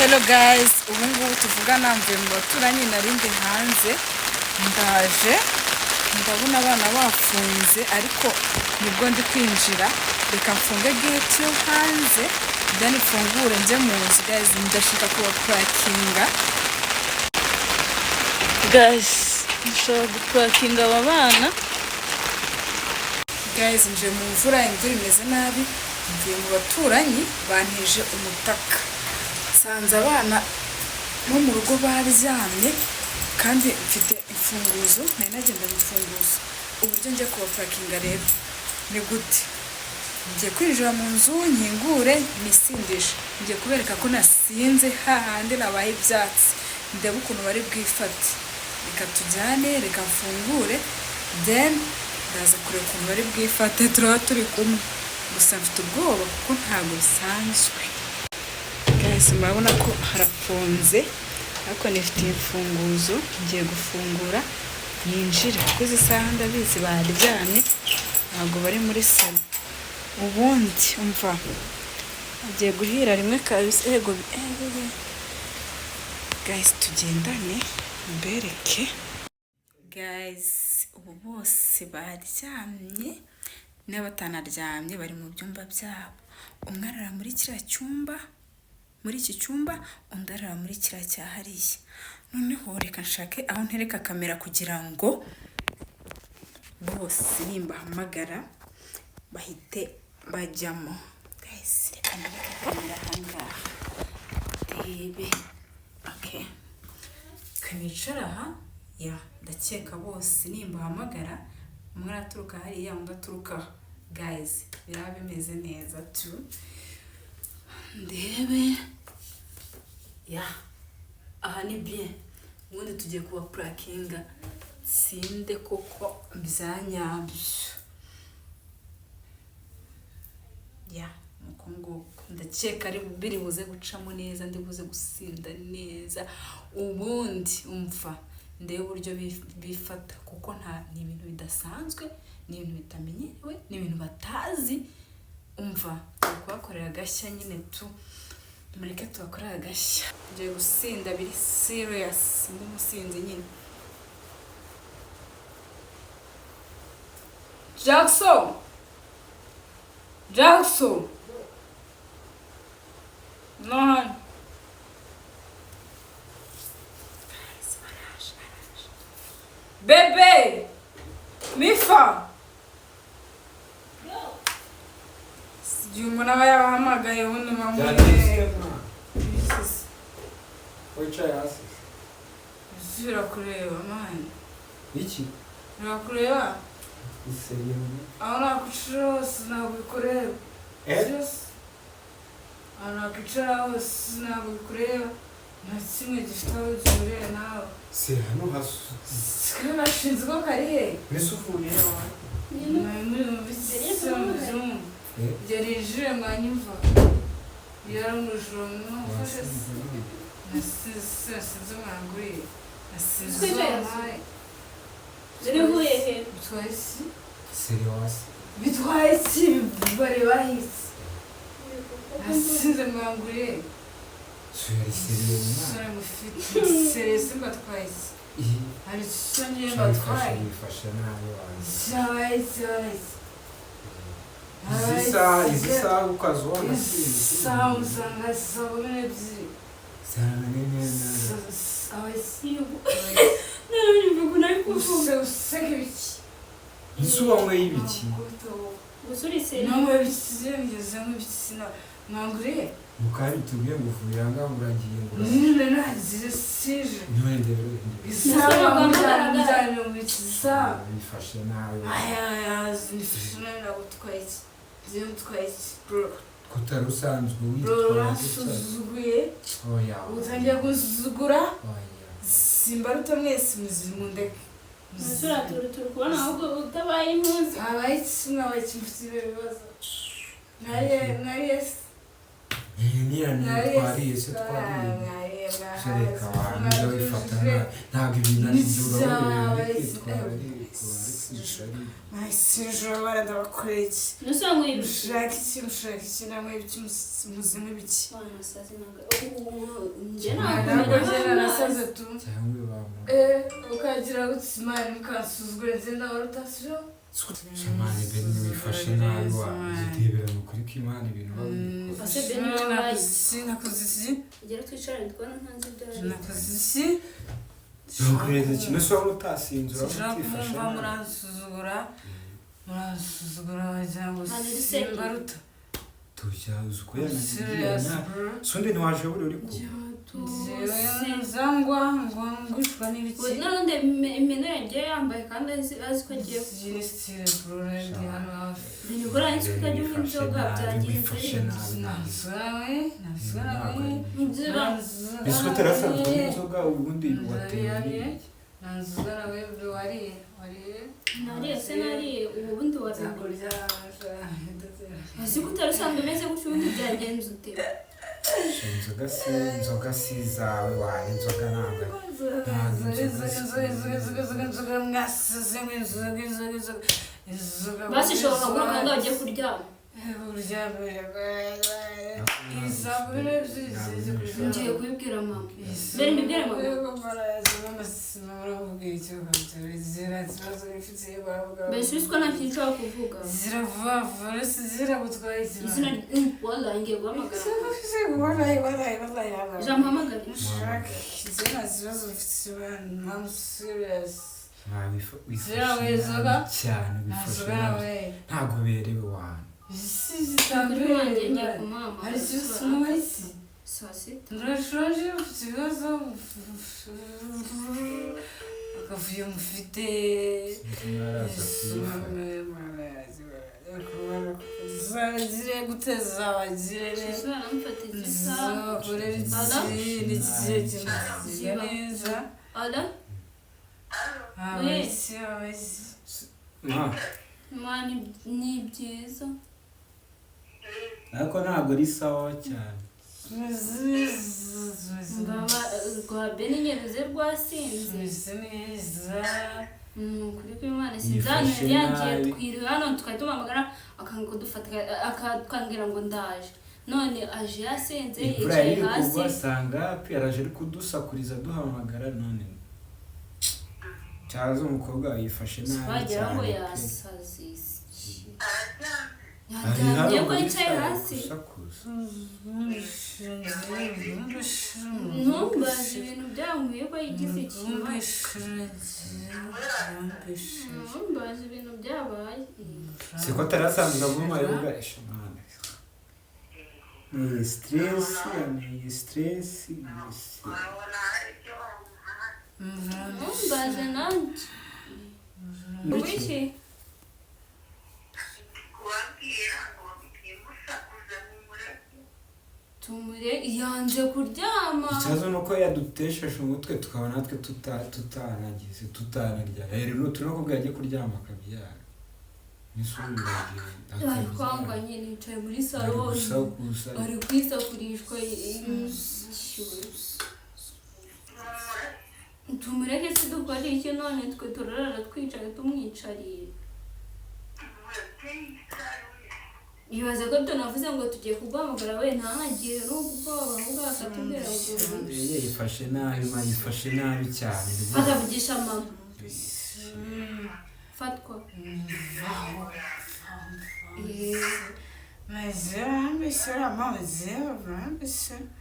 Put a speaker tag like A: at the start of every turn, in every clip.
A: Hello guys, ubu ngubu tuvugana mvuye mu baturanyi, narindi hanze, ndaje ndabona abana bafunze, ariko nibwo ndi kwinjira. Reka mfunge gate yo hanze, then mfungure njye mu nzu. Guys, ndashaka kubaprankinga.
B: Guys, dushobora guprankinga aba bana.
A: Guys, nje mu mvura, imvura imeze nabi. Mvuye mu baturanyi, bantije umutaka, nsanze abana bo mu rugo baryamye kandi mfite imfunguzo, nari nagendanye imfunguzo. Uburyo njya kubaprankinga rero ni gute? Ngiye kwinjira mu nzu, nkingure, nisindishe. Ngiye kubereka ko nasinze hahandi nabaye ibyatsi, ndebe ukuntu bari bwifate. Reka tujyane, reka mfungure, then ndaza kureba ukuntu bari bwifate. Turaba turi kumwe, gusa mfite ubwoba kuko ntabwo bisanzwe. Guys, murabona ko harafunze, ariko nifitiye imfunguzo. Ngiye gufungura ninjire, kuko izi saha ndabizi baryamye, ntabwo bari muri salo. Ubundi umva, agiye guhira rimwe kabisa. Ego ego, guys, tugendane mbereke. Guys, ubu bose baryamye, niba batanaryamye bari mu byumba byabo. Umwe arara muri kiriya cyumba, muri iki cyumba, undi arara muri kiriya cya hariya. Noneho reka nshake aho ntereka kamera kugira ngo bose nimbahamagara bahite bajyamo. Guys, reka ntereke kamera ahangaha ndebe. Okay, kanicara aha. Ya, ndakeka bose nimbahamagara umwe araturuka hariya, undi aturuka aha. Guys, biraba bimeze neza tu. Ndebe, ya, aha ni bien. Ubundi tugiye kubaprankinga, tsinde koko bya nyabyo. Ya, nuko nguko ndakeka ari biri buze gucamo neza, ndi buze gusinda neza. Ubundi umva, ndebe uburyo bifata, kuko nta ni ibintu bidasanzwe, ni ibintu bitamenyerewe, ni ibintu batazi. Umva, turi kubakorera agashya nyine tu. Mureke tubakorere agashya. Ngiye gusinda biri serious, ndi umusinzi nyine. Jackson, Jackson, no hano. Guys, baraje, baraje. Bebe mifa, igihe umuntu aba yabahamagaye, ubundi
C: Byageze.
A: bamureba.
C: Wicaye hasi.
A: Birakureba man.
C: Iki?
A: Birakureba.
C: Iseriye.
A: Aho nakwicara hose ntabwo bikureba.
C: Eh?
A: Byose. Aho nakwicara hose ntabwo bikureba, nta kimwe gifite aho gihuriye nawe.
C: Se hano hasi.
A: Sikari bashinzwe ko kari he?
C: Mbese uvuye iwawe?
A: Mwari muri mu byumba.
C: Eh?
A: Igihe ninjire mwanyumva, yari umujura mwamufashe se. Nasize mwanguriye, nasize
B: Twicaye hasi.
A: wampaye.
B: Zirivuye he?
A: Bitwaye iki?
C: Seri hasi.
A: Bitwaye iki? Bari bahise nasize mwanguriye.
C: Seri seriye mwana.
A: Sore mufite seresi, mbatwaye iki?
C: Iyi.
A: Hari icyo ngiye
C: Wifashe
A: mbatwaye?
C: Wifashe nabi wanjye.
A: Cyabaye, cyabaye.
C: Izi saha ukaza ubona si.
A: Isaha usanga saa 12.
C: Saa nene.
B: None ukuntu ari kuvuga.
A: Useka ibiki?
C: Ese uba ibiki?
B: Gusa uri seri.
A: Namwe ibiki ngezemo ibiki mwanguriye?
C: Mukanya tubwiye ngo uvuye aha ngaha uragiye ngo uragiye.
A: Nyine nagize sije.
C: None ndebe.
A: Isaha mujyanye mu biki isaha?
C: Wifashe nabi.
A: Aya nifashe nabi, nagutwaye iki? Ngiye mutwaye iki bro?
C: Ko utari usanzwe
A: Bro,
C: witwara gutya.
A: urasuzuguye.
C: Oya.
A: Utangiye gusuzugura.
C: Oya.
A: Simbaruta mwese muzimundeke.
B: Gusa uratura turi kubona ahubwo utabaye impunzi.
A: Habaye iki? Mwabaye iki? Mufite ibihe bibazo mwariye, mwariye se?
C: Niya twariye se, twariye. Reka wanjye wifata nabi, ntabwo ibintu ari byo, urabona ibintu biri kwitwara ari
A: Sinjoro barandabakoreye iki?
B: Nuse wanyweye ibiki?
A: Mushaka iki, mushaka iki, namwe ibiki, muzimwe ibiki?
B: Wanasaze ntabwo njye
A: Ntabwo
B: ntabwo
A: njye narasaze tu.
C: Cyangwa bamu
A: Ukagira gutya imana mukansuzugura, njye nawe utasiyo.
C: Shamani, Ben wifashe nabi, wa zitebera mu kuri kw'Imana ibintu babikora.
B: Ase Ben wabaye.
A: Nakoze iki?
B: Ugera twicarane twabona ntanzi ibyo ari.
A: Nakoze iki?
C: Nukureza kimwe se waba utasinze uraba
A: Sinshobora
C: utifashe
A: kumva.
C: nabi.
A: Muransuzugura, muransuzugura, wagira ngo
B: Mani, uri serious?
A: simbaruta.
C: Tujya uzi uko yanagiye
A: Serious,
C: na
A: bro.
C: sundi ntiwaje buri uri kuba.
A: Zangwa ngo ngushwa n'ibiki?
B: None imena yagiye yambaye kandi azi ko agiye.
A: Iyi style, bro, ndi hano hafi.
B: Binigora nzi ko utajya unywa inzoga, byagenze.
C: Wifashe nabi nabi.
A: Nasurawe, nasurawe.
B: Inzira.
C: Ese utarasanzwe unywa inzoga ubundi wateye n'ibiki?
A: Nanzurawe, bro, wariye, wariye?
B: Nariye se, nariye ubu bundi wabimenye.
A: Nzakurya.
B: Azi ko utari usanzwe umeze gutyo, ubundi byagenze ute?
C: Inzoga si izawe wa inzoga ntabwo
B: Basi ushobora kuguruka ngo ugiye kuryama. Ngiye kubibwira mama mbere, mbibwire mama. Mbese uzi ko nta kintu nshobora kuvuga? Izina wallahi ngiye guhamagara mama. Jamuhamagare.
C: Wifashe nabi cyane, wifashe nabi, ntabwo uberewe wantu.
B: Kuri wanjye ngiye kumuhamagara.
A: Hari ikibazo muri
B: Saa sita.
A: Ndashonje, mfite ibibazo, akavuyo mufite.
C: Mwaraza kuyifata.
A: Zabagire gute, zabagire?
B: Yesu aramfata isaha.
A: Nzabakorera iki n'ikigiye kintu kigiye neza?
B: Ala.
A: Abaki, abaki?
C: Ah,
B: Mani, ni byiza.
C: ariko ntabwo ari sawa cyane.
A: Tumeze neza, tumeze
B: Mbaba rwa Beni nyeruze rwasinze.
A: Tumeze neza.
B: Ni ukuri kw'Imana
C: Yifashe
B: sinzanire yagiye.
C: nabi.
B: Twiriwe hano tukajya tumuhamagara akanga kudufata, akatwambwira ngo ndaje, none aje yasinze.
C: Imvura
B: Yicaye
C: yari iri
B: hasi.
C: kugwa, asanga yaraje ari kudusakuriza duhamagara, none cyaza umukobwa yifashe nabi
B: Wagira ngo
C: cyane pe.
B: yasaze.
C: Ari
B: Yaryamye
C: hano
B: ko
C: muri
B: yicaye
C: salo
B: hasi.
C: gusakuza.
B: Ntumbaze ibintu byankwiye ko yigize ikibazo, ntumbaze ibintu byabaye.
C: Siko atari asanzwe anywa amayoga eshamana ni stress, ni stress.
B: Ntumbaze nanjye wiki. Tumure yanze kuryama.
C: Ikibazo ni uko yadutesheje umutwe, tukaba natwe tutanagize tutanarya rero, turi no kubwira ajye kuryama akabyara n'isura iragenda.
B: Ari kwangwa nyine, yicaye muri
C: Ari
B: salo.
C: gusakuza.
B: Ari kwisakurishwa. Tumureke se dukore iki none? Twe turarara twicaye tumwicariye. Ibaze ko tunavuze ngo tugiye kuguhamagara, we ntahagire n'ubwoba, ahubwo akatubwira ngo
C: Yifashe nabi ma, yifashe nabi cyane rwose.
B: Akavugisha mama fatwa.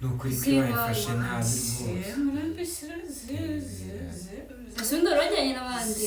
C: Ni ukuri ko yifashe nabi rwose.
B: Ese undi wari wajyanye n'abandi?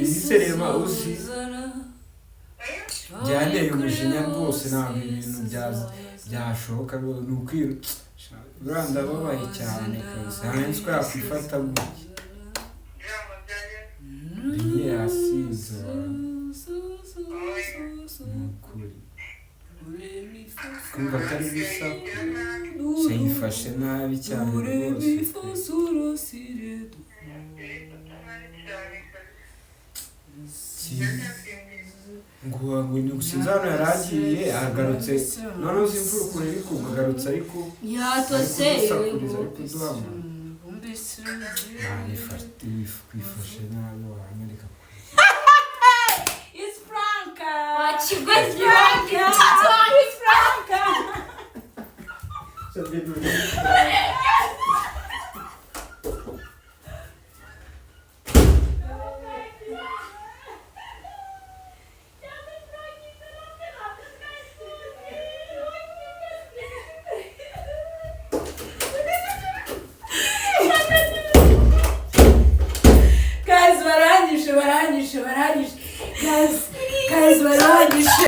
C: Izi uzi byanteye umujinya rwose, ntabwo ibintu byashoboka rwose, ni ukwiru buriya ndababaye cyane kabisa, nta ko yakwifata gutya. Biye yasinze wa. Ni ukuri kumva atari gusakuza, yifashe nabi cyane rwose pe. Ngo ngo ni gusinza hano yari agiye agarutse, noneho uzi imvura ukuntu iri kugwa, agarutse ariko
B: Yatose.
C: ari kudusakuriza, ari kuduhamagara. Kwifashe nabi wanyereka.
A: It's Franka.
B: Wakigoryi.
A: It's Franka. Guys, baranyishe, baranyishe, baranyishe. Guys, guys, baranyishe.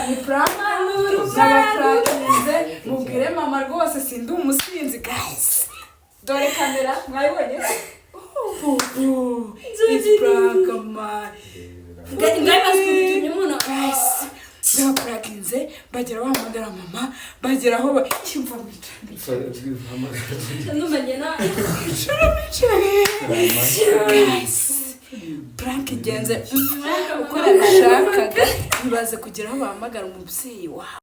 A: Ni prank, ndabaprankinze. Mubwire mama rwose sindi umusinzi. Guys, dore kamera, mwayibonye. Oh, oh, it's prank, man.
B: Ngabibaza ukuntu utumye umuntu.
A: Guys, ndabaprankinze, bagera bahamagara mama, bagera aho cyumva mwicara.
B: Ndumva njye na
A: Guys, prank igenze uko nabishakaga. Ntibaze kugera aho bahamagara umubyeyi wawe.